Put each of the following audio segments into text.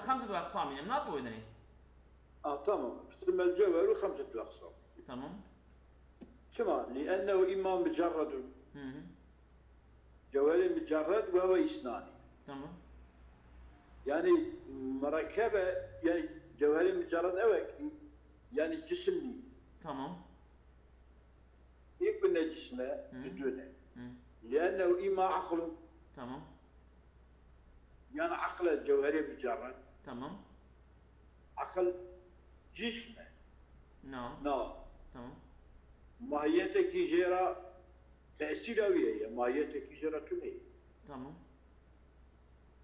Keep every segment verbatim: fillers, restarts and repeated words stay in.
خمسة أقسام، يعني، من أطول يعني. آه، تمام. ثم الجوهر خمسة أقسام. تمام. Çima? لأنه إما مجرد. Hı hı. Cewherê mucerred وهو اثنان. Tamam. Yani, merekebe, yani, cewherê mucerred ew e ki, yani, cisim nî. Tamam. Yek ne cisme, Hı. Dune. Hı. لأنه إما عقل. Tamam. Yani, aql e cewherê mucerred. Tamam. Aql cism e. Na. Na. Tamam. Mahiyetekî jê re tesîra wî heye. Mahiyetekî jê re tune ye. Tamam.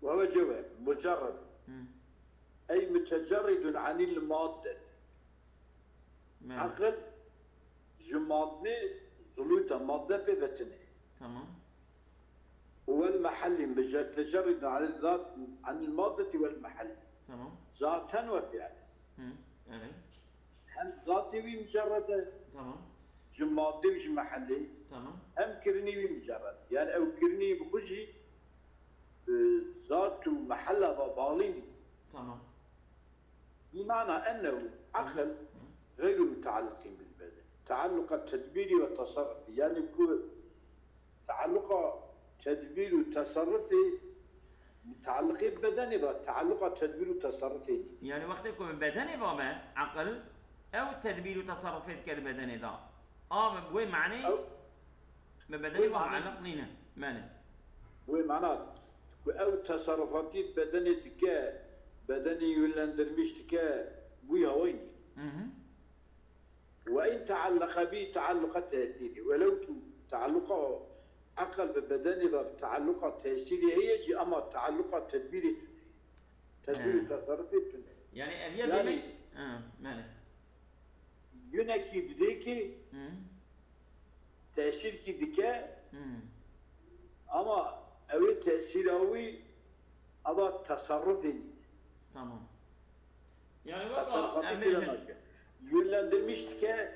وهو جوهر مجرد. Hı. أي متجرد عن المادة. Mene. Aql ji madde zulûta, madde pê ve tune. Tamam. والمحل متجرد عن الذات، عن المادة والمحل. Tamam. Zaten ve fiilen. Hı. Evet. Hem zatê wî mucerred e, Tamam. ji madde û ji mehellê, Tamam. hem kirinê wî mucerred. Yani ew kirinê wî bi xwe jî, e, zat û mehella ve bağlı nî. Tamam. بمعنى أنه عقل غير متعلق بالبدن. تعلق التدبير والتصرف. Yani ku tealluqa tedbîr û teserrufê, tealluqê bedenê de, tealluqa tedbîr û teserrufê nî. Yani wextê ku bi bedenê ve be, aqil, ew tedbîr û teserrufê dike di bedenê de. A bi wê manê Ew bi bedenê wê ve manê- mualliq nîne. Mene. Wê mana ku ew teserrufatî bedenê dike, bedenê yönlendirmiş dike, wî hawayî nî. Hı hı. وإن تعلق به تعلق تأثيري. Welew ku tealluqa aqil bi bedenê ve tealluqa tesîrê heye jî, ama tealluqa tedbîrê tune ye. Tedbîr û He. Teserrufê tune. Yani ev ya Yani- demek. Ha, mene. Yunekî didê ki Hı. tesîrkî dike, Hı. ama ew ê tesîra wî ava teserrufê nî. Tamam. Yani weka em bêjin. Yönlendirmiş dike,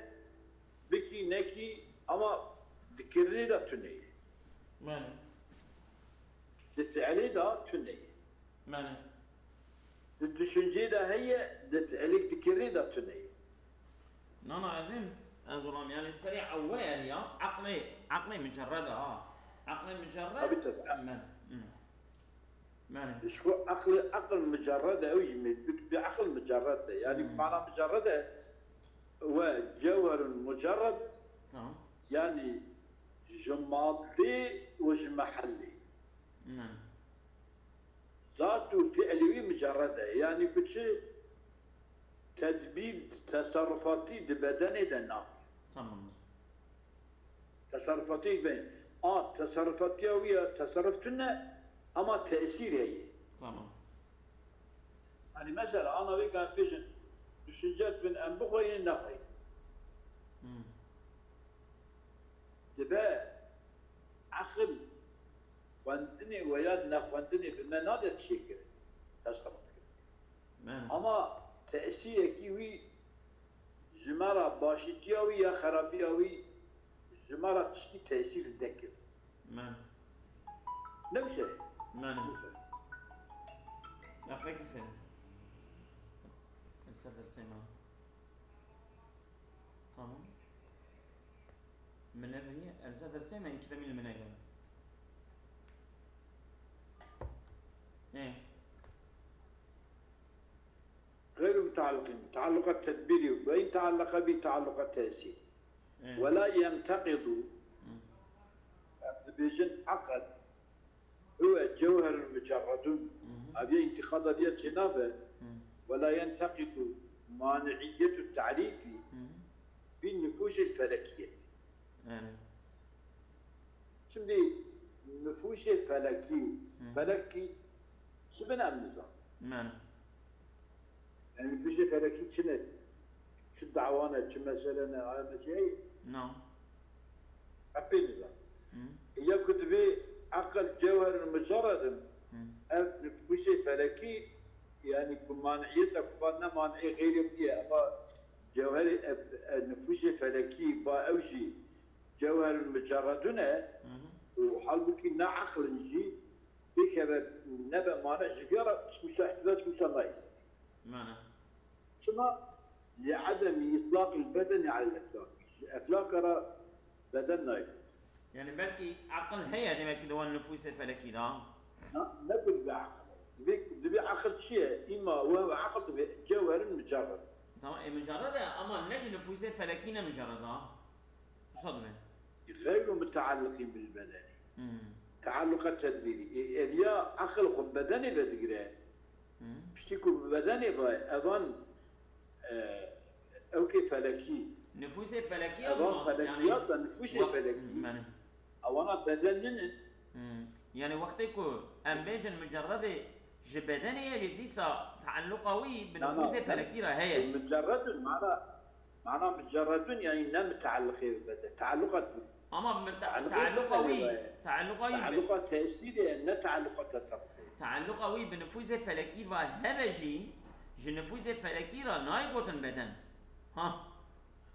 bikî nekî, ama di kirinê de tune ye. Mene. Di fiilê de tune ye. Mene. Di düşüncê de heye, di fiilê, di kirinê de tune ye. Nana, ezim, ez olam yani serê ewwel yani ya, aqlê, aqlê mucerred ha. Aqlê mucerred. Tabii, tabii. Men. Hı. Mene. Ji xwe aql, aql mucerred e, ew jî mêrkût bi aql mucerred e. Yani Hmm. mana mucerred e, we cewherun mucerred, Tamam. yani ji madde û ji mehellê. Mene. Zat û fiilê wî mucerred e. Yani ku çi tedbîr, teserrufatî di bedenê de nabe. Tamamdır. Teserrufatî be. A, teserrufatiya wî ya, teserruf tune, ama tesîr heye. Tamam. Hani mesela, ana vê kan bêjin, düşünce bin em bixweynin nexweynin. Hmm. Dibe aqil xwendinê we ya nexwendinê bi me nade çêkirin. Teserruf kirin. Mene. Ama tesîrekî wî ji me re, başîtiya wî ya xerabiya wî ji me re tiştî tesîr nekir. Mene. Ne wise? Mene. Ya peki sen. Erse dersê me. Tamam. Min nebiriye, erse dersê me, iki de min li min negel. Ê. غير متعلق، تعلق التدبيري، وإن تعلق به تعلق التأثير. Ê. ولا ينتقض. Hı. Em dibêjin aqil, هو جوهر مجرد. Hı hı. Ev yê întiqada diye çênabe. Hı. ولا ينتقض مانعية التعريف Hı hı. بالنفوس الفلكية. Yani. Şimdi nifûşê felekî, Hı. felekî çi bin em nizan? Men. Yani nifûşê felekî çi ne? Çi dawa ne, çi mesele ne, aya me çi heye? No. Epê nizan. Hı. Ya ku divê aqil cewher mucerredin, Hı. ev nifûşê felekî, yani ku maniyeta ku va ne maniyê xeyrê bûye, eva cewherê ev, ev nifûşê felekî ba ew jî cewher mucerredun e, Hı hı. û halbukî ne aqilin jî, bikeve nebe mane, ji vê re çiqûsa ihtidas çiqûsa nayê. Mane. Çima? لعدم إطلاق البدن على الأفلاك. Ji eflaka re beden nayê. Yani belkî aqil heye demek ki di wan nifûsê felekî de. Na, ne ku dibe aqil. Dibe, dibe aqil çi ye? Îma wehwe aqil dibe cewherin mucerred. Tamam, e, mucerred e ama ne ji nifûsê felekî ne mucerred a. Wisa dibe. غير متعلق بالبدن. Hmm. Tealluqa tedbîrî. E, ev ya aqil xwe bedenê vedigire. Hmm. Piştî ku bi bedenê ve evan, e, ewkê felekî. Nifûsê felekî ya Evan zûna, felekî yani ya da nifûsê wak-, felekî. Yani. Ewana beden nînin. Hmm. Yani wextê ku em bêjin mucerredê ji bedenê ye jî dîsa tealluqa wî bi Na, na, nifûsê em, felekî re heye. Em mucerredin, mana, mana mucerredin yani ne mutaalliqê bi beden. Tealluqa tu. Ama bi te-, Tealluqa tealluqa wî, tealluqa wî bi Tealluqa tesîrê, ne tealluqa teserrufê. Tealluqa wî bi nifûsê felekî ve hebe jî, ji nifûsê felekî re nayê gotin beden. Ha.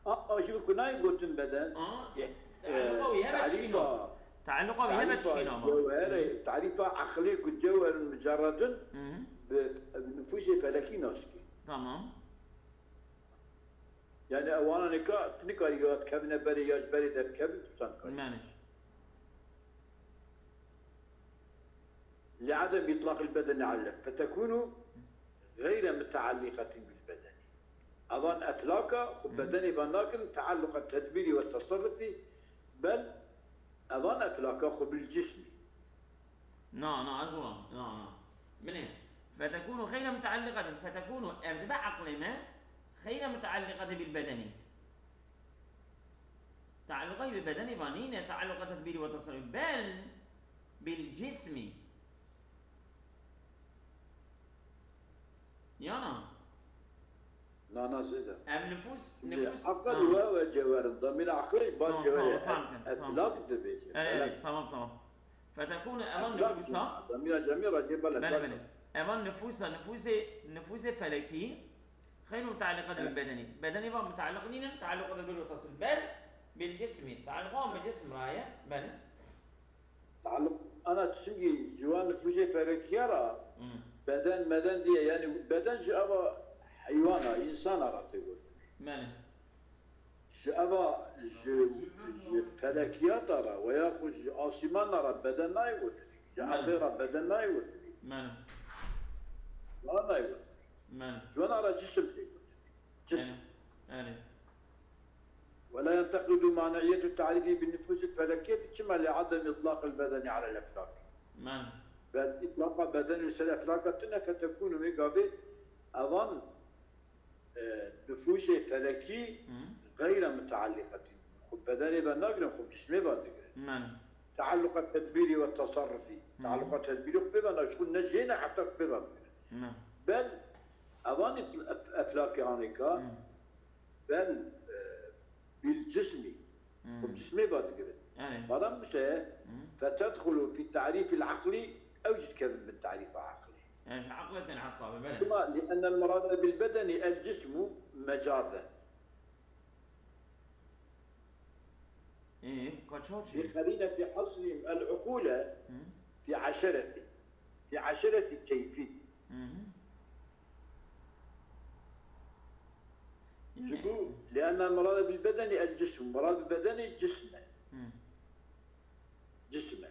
A, a, ji ku nayê gotin beden. A, e, tealluqa wî hebe tarifa, çîna. Tealluqa wî hebe tarifa çîna ma. Cewherê, tarifa aqilê ku cewherin mucerredin Hı hı. bi, bi nifûsê felekî naşkê. Tamam. Yani ewana nika, tu nikarî ya dikevine berê ya ji berê derkevin, tu çend karî. Yani. لعدم إطلاق البدن على، فتكون غير متعلقة بالبدن. Evan eflaka xwe Hı. bedenê ve nakin, tealluqa tedbîrî ve teserrufî, bel evan eflaka xwe bil cismî. Na, na, ez wilam, na, na. Binê, fetekûnu xeyre mutealliqetin, fetekûnu, ev dibe eqlê me, xeyre mutealliqetin bil bedenî. Tealluqa bi bedenê ve nîne, tealluqa tedbîrî ve teserrufî, bel bil cismî. Yana. Na, na, zêde. Ev nifûs, Şimdi nifûs, aqil ha. we, we cewherin. Damîra aqilê ba Tamam, cewherê. tamam, tamam, tamam. Etlak dibêje. Evet, Felak. evet, tamam, tamam. Fetekûnu evan Etlak nifûsa. Damîra cemîra cê bele. Bele, bele. Evan nifûsa, nifûsê, nifûsê felekî. Xeyr mutealliqe Evet. bil bedenî. Bedenî va mutealliq nînin, tealluqa bil mutesil. Bel bil cismî. Tealluqa bil cism raye. Bele. Tealluq, ana çimkî ji wan nifûsê felekiya ra Hmm. beden, meden diye, yani beden ji eva heywana, insana ra tê gotin. Bele. Ji eva, ji, ji felekiyata ra veya xwe ji asîmana ra beden nayê gotin. Ji Bele. erdê ra beden nayê gotin. Bele. Wan nayê gotin. Bele. Ji wana ra cisim tê gotin. Cisim. Bele. Bele. ولا ينتقد معنوية التعريف بالنفوس الفلكية، çima لعدم إطلاق البدن على الأفلاك. Bele. Bel îtlaqa bedenê li ser eflaka tune, fetekûnu wê gavê evan, e, nifûsê felekî Hı. gayre mutealliqetî. Xwe bedenê ve nagirin, xwe cismê ve digirin. Bele. Tealluqa tedbîrî ve teserrufî. Hı. Tealluqa tedbîrî xwe pê ve nagirin, xwe ne jê ne heta xwe pê ve bigirin. Bele. Bel evan ît-, ef-, eflakê anêka, Hı. bel, e, bil cismî. Hmm. Xwe bi cismê ve digirin. Yani. Madem wisa ye, Hmm. fetedxulu fî tarîfil aqlî, ew jî dikevin bin tarîfa aqlê. Yani ji aqlê tên hesabê, bele. Çima? Li ennel murade bil bedeni el cismu mecazen. Ê, ka çawa çi? Bi qerînetî hasrîm el uqule Hmm. fî eşeretî. Fî eşeretî keyfî. Hı hı. Ji Yani bo, لأن المراد بالبدن الجسم، murad bi bedenê cism e. Hı. Cism e.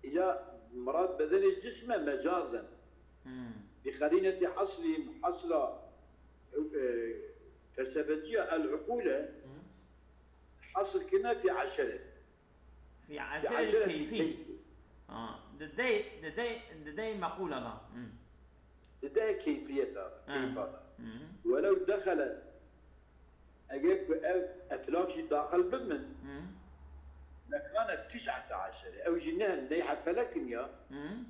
Îla murad bedenê cism e mecazen. Hı. Bi qerînetî hasrî, hasra, e, felsefeciya el uqule, Hı. hasr kirine fî eşeret. Fî Fî eşeret eşeret keyfî. keyfî. Ha, di dey, di dey, di dey meqûla da. Hmm. Di dey keyfiyeta, Ha. keyfa da. Hmm. Welew dexelet, eger ku ev eflak jî daxil bibin, Hmm. lekane tis'ete eşere. Ew jî ne, neyhe felekin ya. Hmm.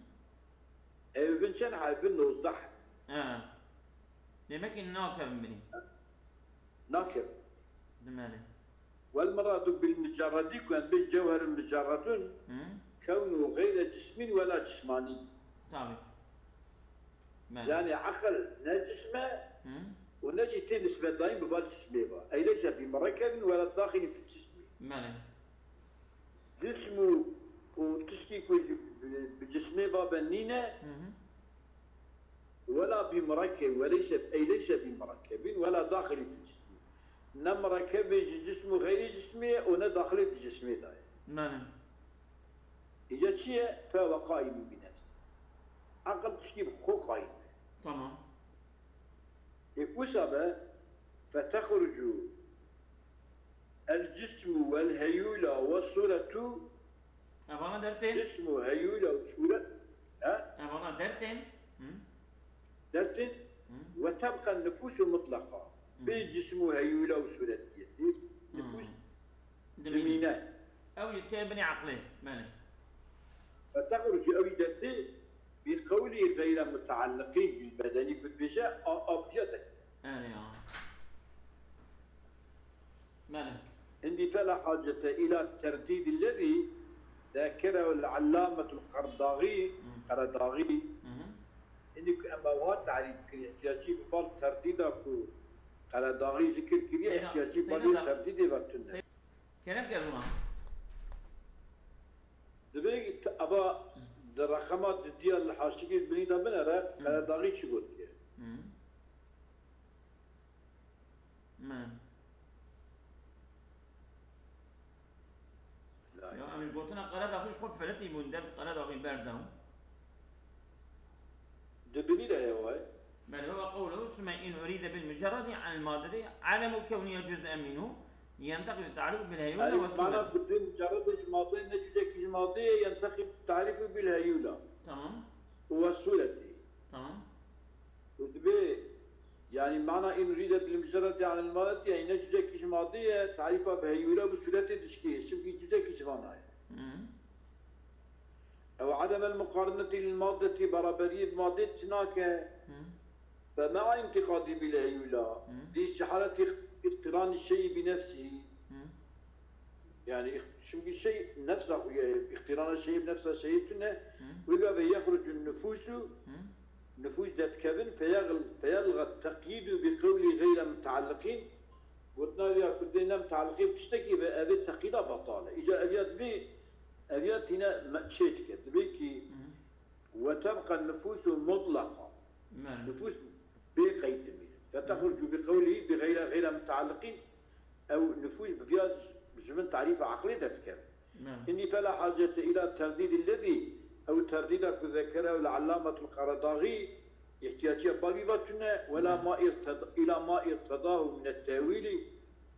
Ew bin çend heb? Nozdeh heb. Ha. Demek ki nakevin binî. Nakevin. Dimene. Wel muradu bil mucerredî ku em bê cewherin mucerredun, Hı. kewnu gayre cismîn wela cismanî. Tabii. Bele. Yani aqil ne cism e Hı. û ne jî tê nisbetdayîn bi va cismê ve. Eyle je bi murekkebin wela daxilî fi cismî. Bele. Cismu û tiştî ku ji, bi, bi cismê ve be nîne, Hı hı. wela bi murekkeb, weleyse, ey leyse bi murekkebin, wela daxilî fi cismî. Ne murekkebê ji cism û xeyrî cismî ye û ne daxilê di cismê de ye. Mane. Îca çi ye? Fe ve qaîmî bi nefsî. Aqil tiştî bi xwe qaîm e. Tamam. Ê wisa be, fetexrucu el cismu vel heyûla ve suretu. Evana dertên? Cismu heyûla ve suret. He? Evana dertên? Hı? Dertên? Hı? Ve tebqen nüfusu mutlaqa. Hı. Bê cismu heyûla ve suretiyetî. Hı. Nüfus Dimîne. Dimîne. Ew jî dikeve binê eqlê. Belê. Ve texrucu ew jî dertê bi qewlî geyre mutealliqîn bil bedenî ku dibêje a, a biya de. Erê ya. Belê. Hindî fela hacete îla terdîdî levî zekere el allametul Qerdaxî, Hı. Qeredaxî. Hı hı. Hindî ku em ewa tarîf kiriye, ihtiyacî bi bal terdîda ku Qeredaxî zikir kiriye, Seyda, ihtiyacî Seyda balê da, terdîdê ve tune. Sey-, Kerem ke zûna. Divê t-, ava di reqema didiya li haştîkê binî de binere, Hı. Qeredaxî çi gotiye? Hı. Me. Ya, em ji gotina Qeredaxî ji xwe firitî bûn, dev ji Qeredaxî berda. Di binî de ye wê. Belê, ve qewluhu, summe in urîde bil mucerredî anil maddetî, ademu kewniye cuz'en minhu, yenteqîlu tarîfu bil heyûle Erê, ve mana sureti. Bi mucerredê ji madeyê ne cuzekî ji madeyê, yenteqîlu tarîfu bil heyûla. Tamam. Û ve sureti. Tamam. Û dibê, yanî mana in urîde bil mucerredî anil maddetî, yanî ne cuzekî ji madeyê, tarîfa bi heyûle bi suretê dişkê, çimkî cuzekî ji vana ye. Hı. Ew ademel muqarenetî lil maddetî, beraberiyê bi madê çi nake? Hı. Ve mea întiqadî bil heyûla. Hı. Dî ji haletî îqtîranî şeyî bi nefsî. Hı. Yani, ix-, şimdi şey, nefsa xwe ye, îqtîrana şeyî bi nefsa şeyî tune. Hı. Wê gavê yexrucu nüfusu, Hı. Nüfus derdikevin, feyel-, feyelga teqyîdu bi qewlî geyre mutealliqîn. Gotina wî ya ku dê ne mutealliqê bi tiştekî ve, ev ê teqyîda betal e. Îca ev ya dibê, ev ya tîne me-, çê dike. Dibê kî Hı. Ve tebqa nüfusu mutlaqa. Belê. Nüfus bê qeyd dimîne. Fetexrucu bi qewlî bi geyre, geyre mutealliqîn. Ew nüfus bi viya ji min tarîfa aqlê derdikeve. Belê. Hindî fela hacete îla terdîdî levî, ew terdîda ku zekerehu el-allametul Qeredaxî, îhtiyaciya bal wî va tune, wela Belê. ma îrted-, îla ma îrtedahu min et-tewîlî,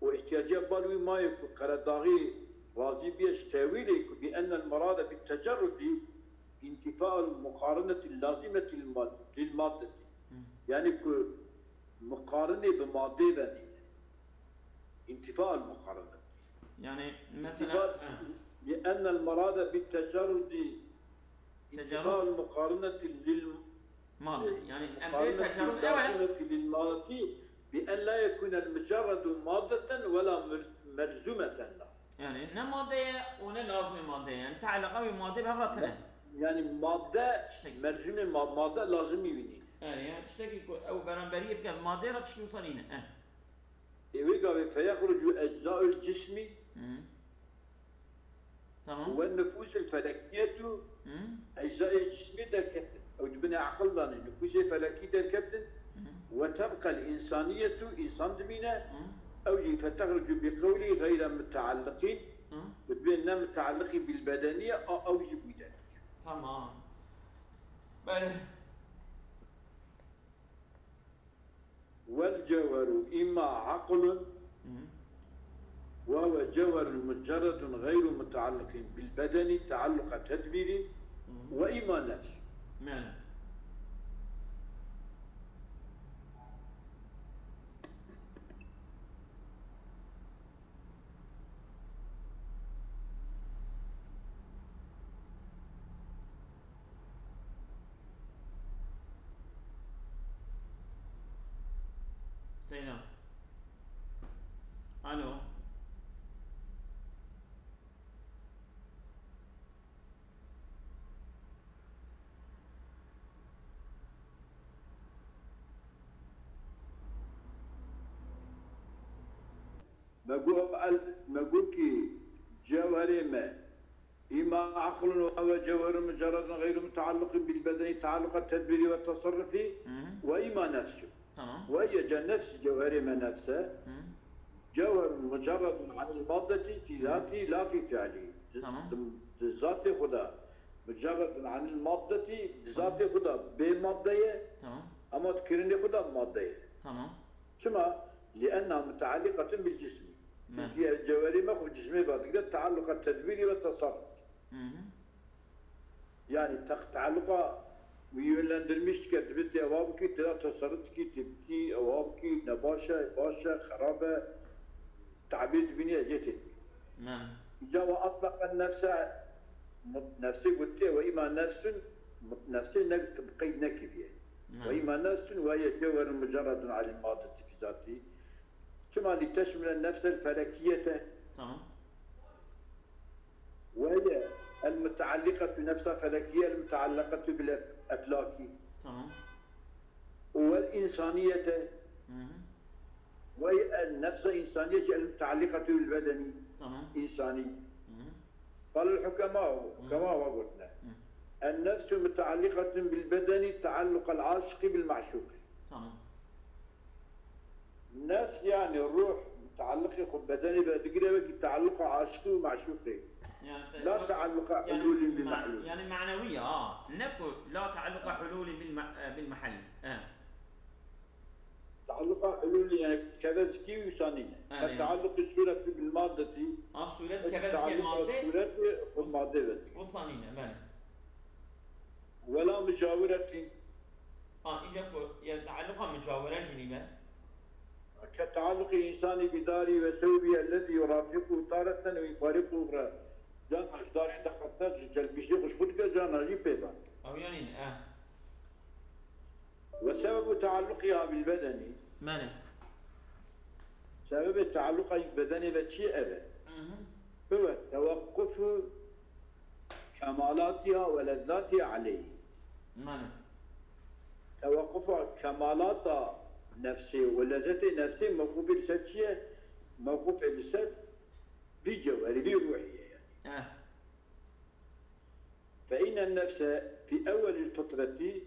û îhtiyaciya bal wî ma ye ku Qeredaxî razî biye ji tewîlê ku bi ennel murade bit tecerrudî întifa'ul muqarenetî lazîmetî lil ma-, lil maddetî. Hı. Yani ku muqarenê bi madê ve nîne. Întifa'ul muqarenetî. Yani mesela, Întifa, eh. Bi ennel murade bit tecerrudî Tecerrud. Întifa'ul muqarenetî lil Madde. Yani em dê tecerrud, evet. Lazimeti lil maddi bi en la yekunel mucerredu maddeten ve la mul-, melzumeten la. Yani ne madde ye û ne lazimê madde ye. Yani tealluqa wî madde bi hev re tune. Yani madde Tiştek. Melzumê ma-, madde lazimî wî nîne. Yani, yani tiştekî ku ew beramberiyê bike bi madde re tişkî wisa nîne. Eh. Ê wê gavê feyexrucu eczaul cismî Hı. Tamam. Ve nüfusul felekiyetu Hı. eczayê cismê derketin. Ew di binê aqil de ne. Nüfusê felekî derketin. Hı. Ve tebqel insaniyetu, insan dimîne. Hı. Ew jî fetexrucu bi qewlî geyre mutealliqîn. Hı. Bi dibê ne mutealliqî bil bedeniye, a ew jî bû derdiket. Tamam. Belê. والجوهر إما عقل وهو جوهر مجرد غير متعلق بالبدن تعلق تدبير وإما نفس. Mene. Seyda. Alo. Me got el, me got ki cewherê me إما عقل وهو جوهر مجرد غير متعلق بالبدن تعلق التدبير والتصرف، Hı hı. وإما نفس. Tamam. وهي جا nefs, cewherê me nefs e. Hı. جوهر مجرد عن المادة في ذاته لا في فعله. Tamam. Di, di zatê xwe de مجرد عن المادة, di zatê xwe de bê madde ye, Tamam. ama di kirinê xwe de madde ye. Tamam. Çima? لأنها متعلقة بالجسم. Mem. Çünkü cewherê me xwe bi cismê ve digire, تعلق التدبير والتصرف. Hı hı. Yani tak-, tealluqa wî yönlendirmiş dike, dibê tê ewa bikî, tê de tesarruf dikî, tê bikî, ewa bikî, ne baş e, baş e, xerab e, tabî dibînî, ez ê tê bikî. Mem. Îca ve atlaqa nefse, mut-, nefsê gotiye, وإما نفس, mut-, nefsê ne, bi qeyd nekiriye. Mem. وإما نفس وهي جوهر مجرد عن المادة في ذاته. Çima? لتشمل النفس الفلكية. Tamam. وهي المتعلقة, nefsa felekî المتعلقة بالأفلاك. Tamam. والإنسانية. Hı hı. وهي النفس الإنسانية المتعلقة بالبدن. Tamam. إنساني. Hı hı. قال الحكماء, Hı. hukema wa gotine. Hı. النفس متعلقة بالبدن تعلق العاشق بالمعشوق. Tamam. Nefs, yani ruh, tealluqê xwe bedenê ve digire, wekî tealluqa aşiqî û meşûqê. Yani te-, La tealluqa yani hulûlî bil ma-, mehlûl. Yani manevi ya, ha. Ne ku la tealluqa hulûlî bil me-, e, bil mehel. E. Tealluqa hulûlî yani keve zikî û sanî ne. Evet, Ke yani. Tealluqî sûretî bil maddetî. Ha, sûret keve zikî madde. Sûretî xwe madde ve digire. O sanî ne, bele. Wela mucawiretî. Ha, îca ku, ya tealluqa mucawere jî nîne. Ke tealluqî însanî bi darî ve sewbî ellezî yurafiqû tareten ve yufariqû uxra. Can ji darê de xebite, ji çelpîşê xwe ji xwe dike, can jî pê ve. Ew yanî ne, eh. Ve sebebu tealluqiha bil bedenî. Mene. Sebebê tealluqa bedenê ve çi ye? Ev e. Hı hı. Huve tewekkufu kemalatiha ve lezzatiha aleyh. Mane. Tewekkufa kemalata nefsê û lezzetê nefsê mewqûfê li ser çi ye? Mewqûfê li ser vî cewherî, vî ruhî ye yani. Eh. Fe inne nefse fî ewwelil fitreti,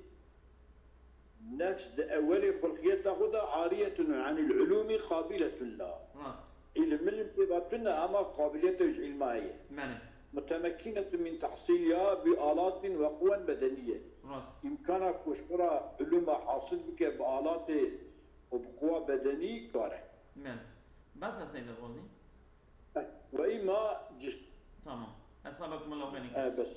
nefs di ewwelê xulqiyeta xwe de ariyetun anil ulûmî qabiletun la. Rast. Îlim, îlim pê ve tune ama qabiliyeta ji îlma heye. Mene. Mutemekkinetu min tehsîliha bi alatin ve quwen bedeniye. Rast. Îmkana ku ji xwe re ulûma hasil bike bi alatê û bi quwa bedenî kar e. Mene. Bes e Seyda Xozî. Ve îma cist. Tamam. Esabekumullahu xeyran. E, bes.